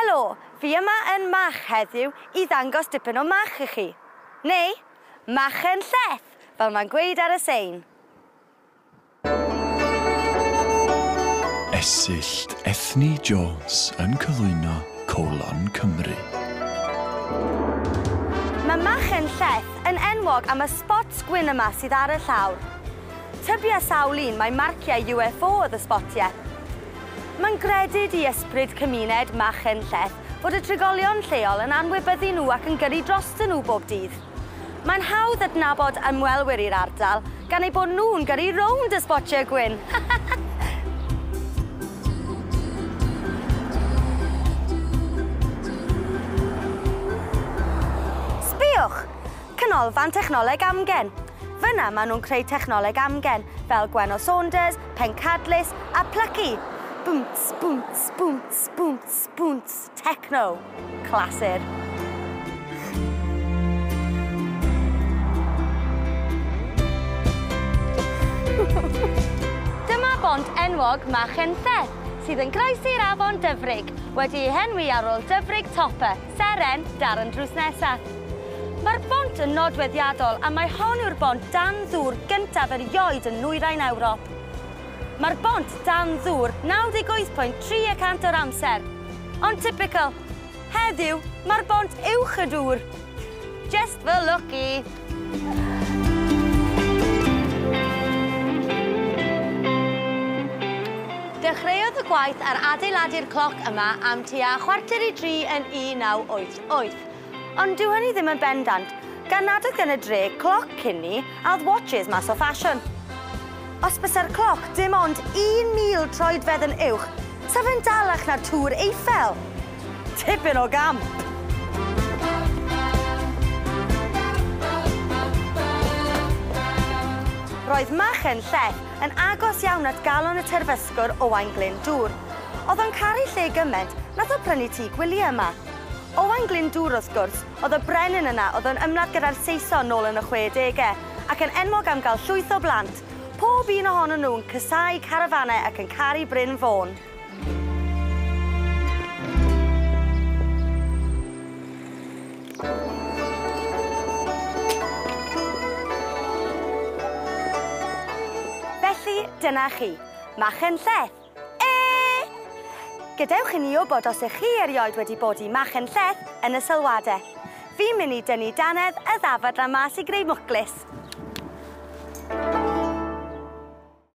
Helo, fi yma yn Mach heddiw i ddangos dipyn o Mach i chi. Neu, Machynlleth, fel mae'n gweud ar y sein. Esyllt Ethni Jones yn cyflwyno Colon Cymru. Mae Machynlleth yn enwog am y spots gwyn yma sydd ar y llawr. Tybia sawl un mae marciau UFO oedd y sbotiau. Mae'n gredyd i ysbryd cymuned Machynlleth fod y trigolion lleol yn anwybyddu nhw ac yn gyrru drostyn nhw bob dydd. Mae'n hawdd adnabod ymwelwyr i'r ardal gan eu bod nhw'n gyrru rownd y sbotiau gwyn. Sbiwch! Canolfan Technoleg Amgen. Fyna maen nhw'n creu technoleg amgen, fel Gwenno Saunders, Pencadlys a Plucky. Bwmts, bwmts, bwmts, bwmts, bwmts, techno. Clasur. Dyma bont enwog Machynlleth, sydd yn croesi'r afon Dyfrig, wedi ei henwi ar ôl Dyfrig Topper, seren dar yn drws nesa. Mae'r bont yn nodweddiadol a mae hon yw'r bont dan ddŵr gyntaf erioed yn nwyrain Ewrop. Mae'r bont dan ddŵr 98.3% o'r amser. Ond typical, heddiw mae'r bont uwch y dŵr. Just for lucky. Dechreuodd y gwaith ar adeiladu'r cloc yma am tua 2:45 yn 1988. Ond dyw hynny ddim yn bendant, gan nad oedd gan y dre cloc cyn ni a oedd watches mas o ffasiwn. Os bysa'r cloc dim ond 1,000 troedfedd yn uwch, sa fe'n dalach na'r Tŵr Eiffel. Tipyn o gamp! Roedd Machynlleth yn agos iawn at galon y terfysgwr Owain Glyndŵr. Oedd o'n caru lle gymaint, nath o prynu tŷ gwyliau yma. Owain Glyndŵr, wrth gwrs, oedd y brenin yna oedd yn ymladd gyda'r Saeson nôl yn y 60au ac yn enwog am gael llwyth o blant. Pob un ohonyn nhw'n casáu carafanau ac yn caru Bryn Fôn. Felly, dyna chi, Machynlleth. E! Gadewch i ni wybod os ych chi erioed wedi bod i Machynlleth yn y sylwadau. Fi'n mynd i dynnu dannedd y ddafad 'na mas i greu mwclis.